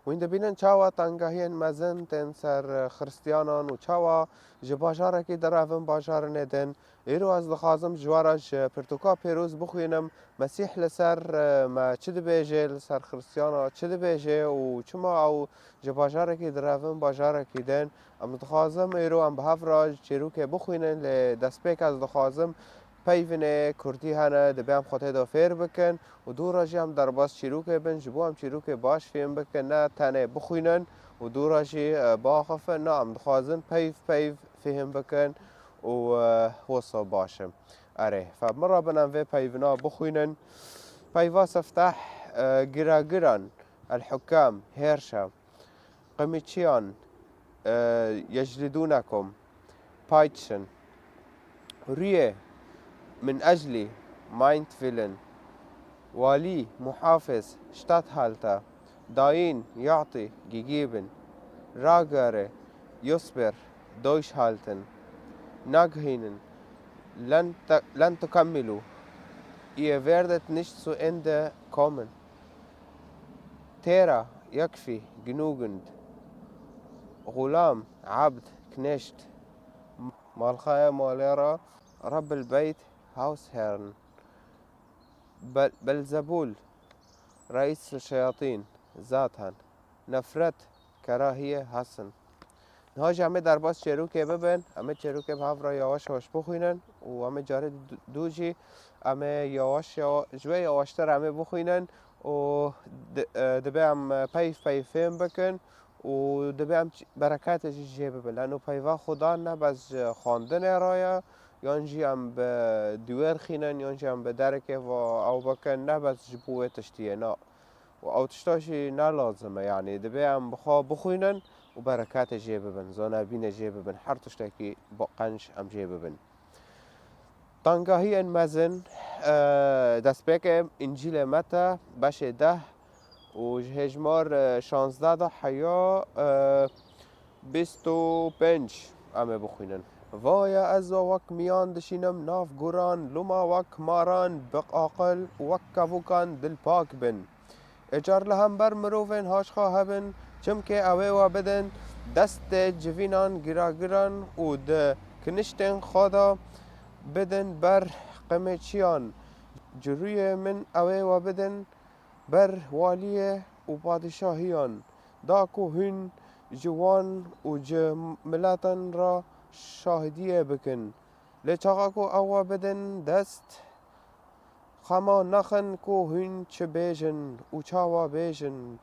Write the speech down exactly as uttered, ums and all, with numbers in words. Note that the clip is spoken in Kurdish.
Hûn dibînin çawa tengahiyên mezin tên ser xiristiyanan û çawa ji bajarekî direvin bajarinê din. Îro ez dixwazim ji we re ji pirtûka pêroz bixwînim. Mesîh li ser, e, me çi dibêje, li ser xiristiyana çi dibêje û çima ew ji bajarekî direvin bajarekî din. Em dixwazim îro em bi hev re çîrokê bixwînin, lê destpêk ez dixwazim peyvînê kurdî hene, dibe em xwe tê de fêr bikin û dû re jî em derbas çîrokê bin, ji bo em çîrokê baş fêm bikin, ne tenê bixwînin û dû re jî, e, biaxifin. Na, em dixwazin peyv peyv fêm bikin û, e, wisa baş e. Erê, fe min re bin em vê peyvîna bixwînin. Peyva sifteh, e, giragiran, el-hukam, hêrşa. Qimiçiyan, e, yeclidûnekum, payçin. Rüye, min eclî, meintwillen. Walî, muhafiz, statthalter. Dayîn, yatî, gegeben. Ragere, yusbir, durchhalten. Naghinen, len te-, len tukemmilu. Ihr werdet nicht zu Ende kommen. Tera, yekfî, genügend. Xulam, abd, knecht. Malxaya malê re, Rabbel Beyt, Hausherrn. Bel-, Belzebul, reîs şeyatîn, zaten. Nefret, kerahiye, hasin. Niha jî em ê derbas çêrokê bibin, em ê çêrokê bi hev re yawaş yawaş bixwînin û em ê carê du-, dû jî em ê yawaş yawa-, ji wê yawaştir em ê bixwînin û di-, e, dibe em peyv peyv fêm bikin û dibe em ç-, bereketê jî jê bibin. Leno peyva Xudan ne bes ji xwendinê re ye, yan jî em bi dûyê re xînin, yan jî em bi derekê ve ew bikin, ne bes ji bo wê tiştiyê, na. Û ew tişta jî ne lazim e, yanî dibe em bi xwe bixwînin û bereketê jê bibin, zonebînê jê bibin, her tiştekî bi qenc em jê bibin. Tengahiyên mezin, e, destpêkê Încîlê Mete, beşê deh û ji hêjmar, e, şazdeh de heya, e, bîst û pênc em ê bixwînin. Vaye ez wek miyan dişînim nav guran, loma wek maran bi aqil, wek kevûkan dilpak bin. Ê car li hember mirovên haşxa hebin, çimkê ew ê we bidin destê civînan giragiran û di kiniştên xwe de bidin ber qimêçiyan. Ci rûyê min ew ê we bidin ber waliyê û padîşahiyan, da ku hûn ji wan û ji miletan re şahidiyê bikin. Lê çaxa ku ew we bidin dest, xema nexin ku hûn çi bêjin û çawa bêjin.